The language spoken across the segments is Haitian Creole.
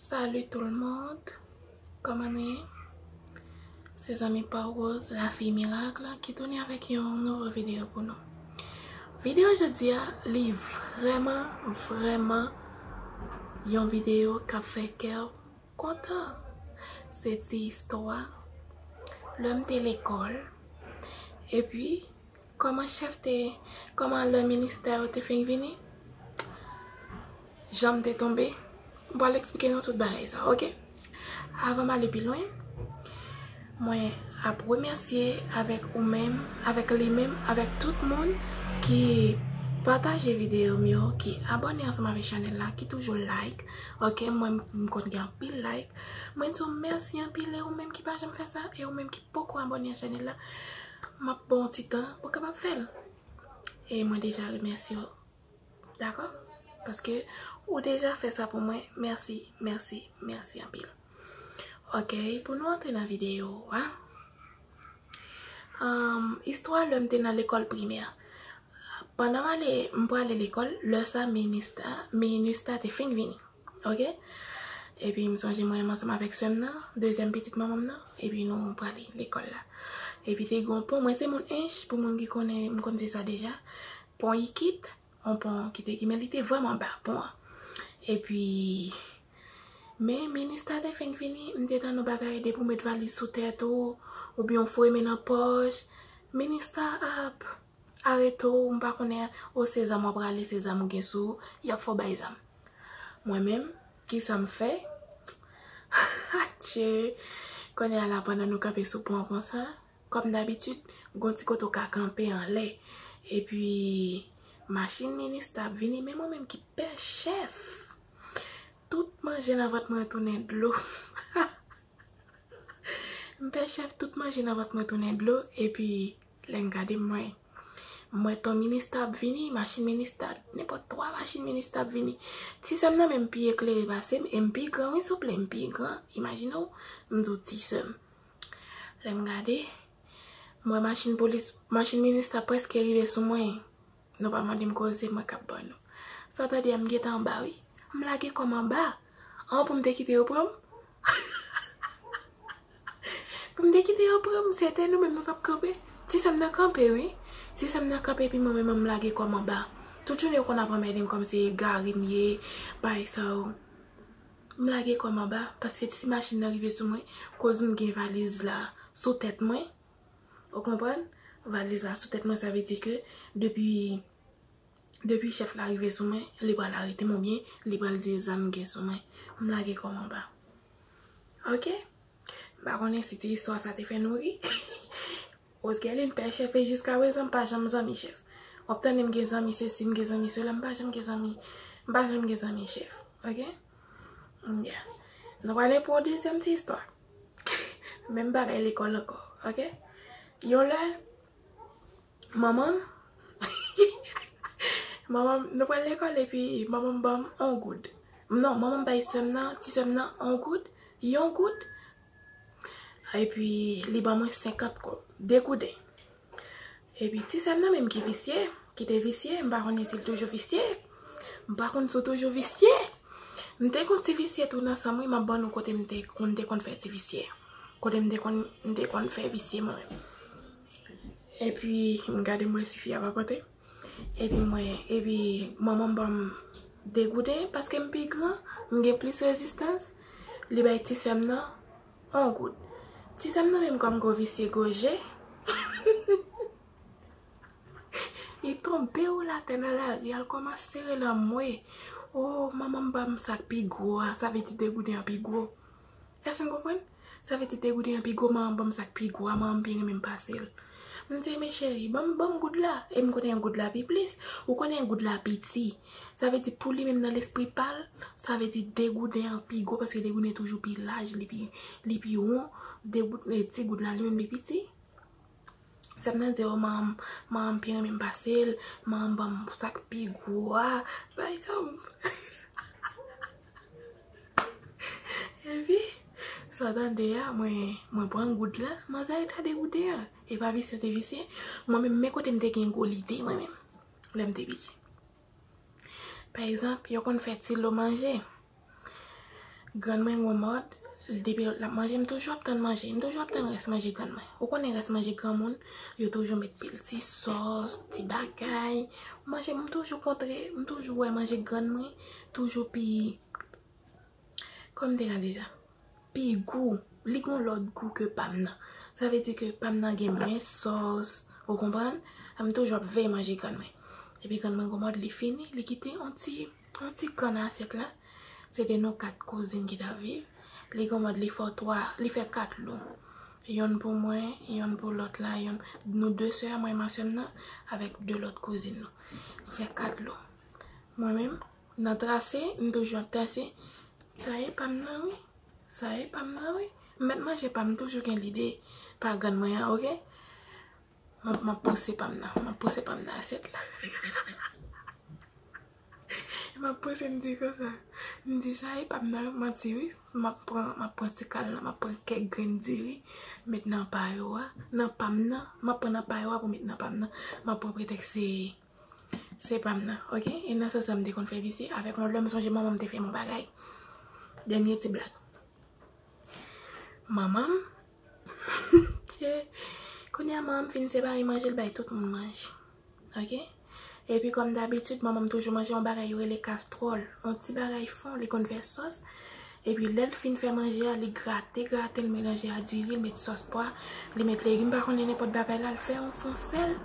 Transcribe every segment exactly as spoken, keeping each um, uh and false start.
Salut tout le monde. Kòman nou ye? Se zanmi pa w Rose, la fille miracle, ki tounen avèk yon nouvo videyo pou nou. Videyo jodi a, li vrèman, vrèman yon videyo k ap fè kè w kontan. Se ti istwa lè m te lekòl. Epi, kòman chèf te, kòman lè minista yo te fin vini, jan m te tonbe. M pral eksplike nou tout bagay sa, oke? Avan m ale pi lwen, mwen ap remèsye avèk ou menm, avèk li menm, avèk tout moun ki pataje videyo m yo, ki abòne ansanm avèk chanèl la, ki toujou like. Oke, mwen m konn gen anpil like. Mwen di w mèsi anpil, e ou menm ki pa janm fè sa, e ou menm ki poko abòne a chanèl la, m ap ba w ti tan pou w kapab fè l. E mwen deja remèsye w. Dakò? Paske ou deja fè sa pou mwen. Mèsi, mèsi, mèsi anpil. Oke, pou nou antre nan videyo a. Um, istwa lè m te nan lekòl primè. Pandan m ale, m prale lekòl, lè sa minista, minista te fin vini. Oke? Epi m sonje mwen menm ansanm avèk sè m nan, dezyèm pitit manman m nan, epi nou prale lekòl la. Epi te gen yon pon, mwen se moun Ench, pou moun ki konnen, m konn di sa deja. Pon Ikit, yon pon ki te, men li te vrèman ba, pon an. Epi, men minista te fin vini, m te tann yon bagay depi w met valiz sou tèt ou, oubyen w foure men nan pòch, minista ap arete w, m pa konnen, o se zam w ap rale, se zam ou gen sou ou, y ap fè w bay zam. Mwen menm, kisa m fè? Atye! Kounye a la, pandan nou kanpe sou pon an konsa, kòm dabitid, gon ti kote w ka kanpe anlè. Epi, machin minista ap vini, men mwen menm ki pè chèf. Tout manje nan vant mwen tounen dlo. M pè chèf, tout manje nan vant mwen tounen dlo, epi lè m gade m wè, m wè ton minista ap vini, machin minista, nenpòt twa machin minista ap vini. Ti sè m nan menm pi eklere pase m, e m pi gran wi souple, m pi gran, imajine w, m di w ti sè m. Lè m gade, m wè machin polis, machin minista prèske rive sou mwen. Nou pa mande m koze, mwen k ap ban nou. Sa w tande a, m gentan anba wi. M lage kò m anba. An, pou m te kite yo pran m. Pou m te kite yo pran m, se te nou menm nou t ap kanpe. Ti sè m nan kanpe wi. Ti sè m nan kanpe epi mwen menm m lage kò m anba. Tout jounen yo konn ap anmède m kòmsi egare m ye, bagay sa yo. M lage kò m anba paske ti machin nan rive sou mwen, koz m gen valiz la sou tèt mwen. Ou konprann? Valiz la sou tèt mwen, sa vle di ke depi, depi chèf la rive sou mwen, li pral arete m oubyen li pral di zam gen sou mwen. M lage kò m anba. Oke? M pa konnen si ti istwa sa te fè nou ri. Osgelin pè chèf e jiska prezan m pa janm zanmi chèf. W ap tande m gen zanmi sesi, m gen zanmi sela, m pa janm gen zanmi, m pa janm gen zanmi chèf. Oke? Yeah. Nou prale pou yon dezyèm ti istwa. Menm bagay lekòl ankò, oke? Yon lè, manman m, manman m, nou pral lekòl epi manman m ban m yon goud. Non, manman m bay sè m nan, ti sè m nan yon goud, yon goud. Epi li ban mwen senkant kòb, de gouden. Epi ti sè m nan menm ki visye, ki te visye, m pa konnen si l toujou visye. M pa konn si w toujou visye. M te gon ti visye tou nan san m wi, m ap ban nou kote m te, m te konn fè ti visye. Kote m te konn, m te konn fè visye mwen menm. Epi m gade m wè si fi a pa pote. Epi mwen, epi manman m ban m de gouden, paske m pi gran, m gen plis rezistans. Li bay ti sè m nan yon goud. Ti sè m nan menm kòm gwo visye gwo je. Li tonbe w latè nan lari a, l kòmanse rele anmwe. O, manman m ban m sa k pi gwo a, sa vle di de gouden an pi gwo. Èske n konprann? Sa vle di de gouden an pi gwo, manman m ban m sa k pi gwo a, manman m pi renmen m pase l. M di, men cheri, ban m, ban m goud la. E m konnen goud la pi plis, ou konnen goud la piti. Sa vle di pou li menm nan lespri pa l, sa vle di de gouden an pi gwo, paske de gouden toujou pi laj, li pi, li pi won, de goud, e, ti goud la li menm li piti. Sè m nan di, o, manman m, manman m pi renmen m pase l, manman m ban m sa k pi gwo a, bay sa m. Epi, sa w tande a, mwen, mwen pran goud la, manzè rete a de gouden an. E pa visye te visye, mwen menm, men kote m te gen gwo lide, mwen menm, lè m te piti. Pa egzanp, yo konn fè ti lo manje. Grann mwen gon mòd, depi l ap manje, m toujou ap tann manje. M toujou ap tann rès manje grann mwen. Ou konnen rès manje granmoun, yo toujou met pil ti sòs, ti bagay. Manje, m toujou kontre, m toujou wè manje grann mwen, toujou pi, kòman m te ka di sa? Pi gou. Li gon lòt gou ke pa m nan. Sa vle di ke pa m nan gen mwens sòs. Ou konprann? M toujou ap veye manje grann mwen. Epi grann mwen gon mòd li fini, li kite yon ti, yon ti kann nan asyèt la. Se te nou kat kouzin ki t ap viv. Li gon mòd li fè twa, li fè kat lo. Yonn pou mwen, yonn pou lòt la, yonn, nou de sè a, mwen e ma sè m nan, avèk de lòt kouzin nou. Nou fè kat lo. Mwen menm, nan trase, m toujou ap trase. Sa e pa m nan, wi. Sa e pa m nan, wi. M mèt manje pa m, toujou gen lide pa grann mwen an, oke? M ap, m ap pouse pa m nan. M ap pouse pa m nan asyèt la. M ap pouse, m di konsa. M di, "Sa e pa m nan, manti, wi." M ap pran, m ap pran ti kann lan, m ap pran kèk grenn diri, met nan pa yo a. Nan pa m nan, m ap pran nan pa yo a pou met nan pa m nan. M ap pran pretèks se Se pa m nan, oke? E nan sans sa m te konn fè visye. Avèk yon lè m sonje manman m te fè m yon bagay. Dènye ti blag. Manman m, che, kounye a manman m fin separe manje, l bay tout moun manje. Oke? Epi kòm dabitid, manman m toujou manje yon bagay yo rele kastwòl. Yon ti bagay fon, li konn fè sòs. Epi lè l fin fè manje a, li grate, grate, l melanje a diri, l met sòs pwa, li met legim, pa konnen nenpòt bagay la, l fè yon fon sèl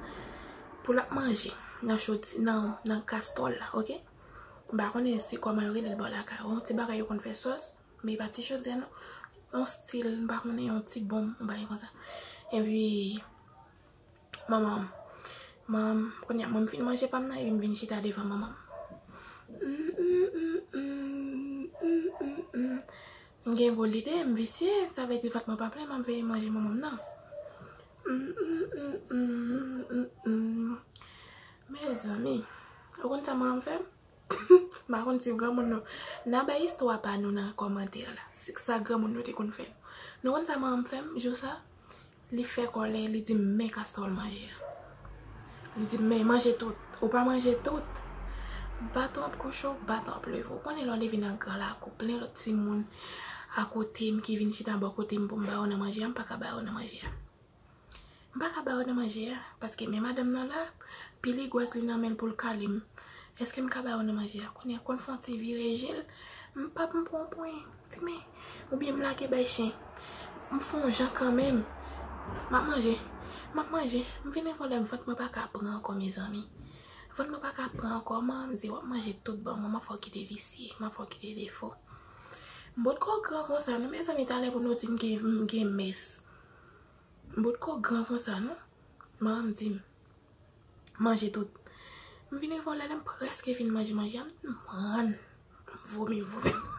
pou l ap manje nan choti, nan, nan kastwòl la, oke? M pa konnen si kòman yo rele l bò lakay ou, yon ti bagay yo konn fè sòs, men e pa ti chodyè non. Yon stil, m pa konnen, yon ti bonm, yon bagay konsa. Epi, manman m. Manman m, kounye a, mwen m fin manje pa m nan, epi m vin chita devan manman m. M gen gwo lide, m visye, sa vle di vant mwen pa plen, m ap veye manje manman m nan. Mezanmi, ou konn sa manman m fè m? M pa konn si granmoun nou. N a bay istwa pa nou nan kòmantè la. Sa granmoun nou te konn fè nou. Nou konn sa manman m fè m jou sa? Li fè kòlè, li di m, "Men kastwòl manje a." Li di m, "Men, manje tout. Ou pa manje tout, baton ap kouche w, baton ap leve w." Ou konnen lè w leve nan gran lakou, plen lòt timoun akote m ki vin chita bò kote m pou m ba yo nan manje a, m pa ka ba yo nan manje a. M pa ka ba yo nan manje a, paske men madanm nan la, piligwaz li nan men l pou l kale m. Èske m ka ba yo nan manje a? Kounye a, konn fè yon ti vire je l, m pap m pran yon pwen, ti men, oubyen m lage bay chen. M fè yon jan kanmenm. M ap manje, m ap manje. M vin rive yon lè m vant mwen pa ka pran ankò, mezanmi. Vant mwen pa ka pran ankò, manman m di, "W ap manje tout, ban mwen, m ap fè w kite visye, m ap fè w kite defo." M potko gran konsa, non, mezanmi, talè pou nou di m gen, m gen mès. M potko gran konsa, non. Manman m di m, "Manje tout." M vin rive yon lè, lè m prèske fin manje manje a, m pran, m vomi, m vomi, m vomi.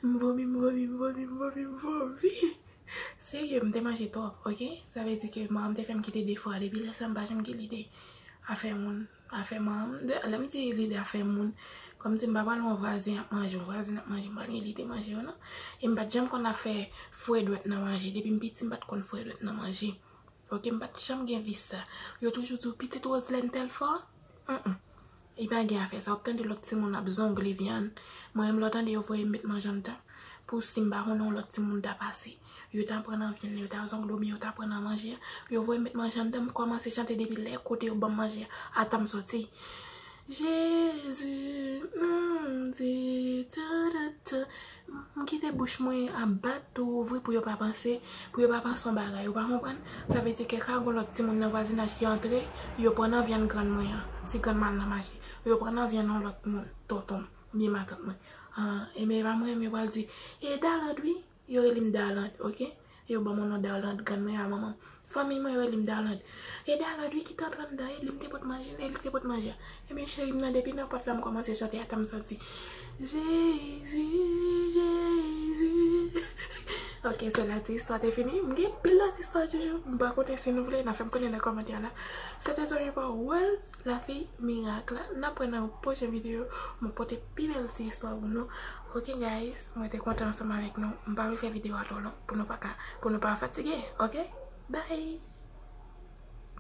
M vomi, m vomi, m vomi, m vomi, m vomi. Serye, m te manje twòp, oke? Sa vle di ke manman m te fè m kite defo a, depi lè sa m pa janm gen lide afè moun. Afè manman m, de, lè m di lide afè moun, kòmsi m pa pral yon vwazen ap manje, yon vwazen ap manje, m pral gen lide manje yo, non. E m pa t janm konn afè fouye dwèt nan manje. Depi m piti, m pa t konn fouye dwèt nan manje. Oke, m pa t janm gen vis sa. Yo toujou di w, "Pitit Roselèn tèl fò." Mm, mm. Li pa gen afè sa. W ap tande lòt timoun ap zongle vyann. Mwen menm, lè w tande yo voye m met manje anndan, pou si m pa konnen yon lòt timoun ta pase. Yo ta pran nan vyann, yo ta zongle oubyen yo ta pran nan manje a. Yo voye m met manje anndan, m kòmanse chante depi lè kote yo ban m manje a, ata m soti. Jezi, mm, di, ta, ta, ta. M kite bouch mwen ap bat tou ouvri pou yo pa panse, pou yo pa panse yon bagay, ou pa konprann? Sa vle di ke ka gon lòt timoun nan vwazinaj ki antre, yo pran nan vyann grann mwen an, si grann mwen al nan mache, yo pran nan vyann yon lòt moun, tonton m, oubyen matant mwen. Ah, e men pa mwen, men yo pral di, "E Daland wi." Yo rele m Daland, oke? Yo ban m yon non Daland, grann mwen a manman m. Fanmi mwen rele m Daland. E Daland wi ki t antre anndan, e li m te pot manje, e li te pot manje a. Ebyen cheri m nan depi nan pòt la m kòmanse chante ata m soti. Jezi, Jezi. Oke, se la ti istwa te fini. M gen pil lòt istwa toujou. M pa konnen si nou vle, n a fè m konnen nan kòmantè la. Se te zanmi pa w Rose, lafi mirak la. N ap wè nan yon pwochen videyo. Mwen pote pi bèl ti istwa pou nou. Oke guys, mwen te kontan ansanm avèk nou. M pa vle fè videyo a twò long pou nou pa ka, pou nou pa fatige. Oke? Bye!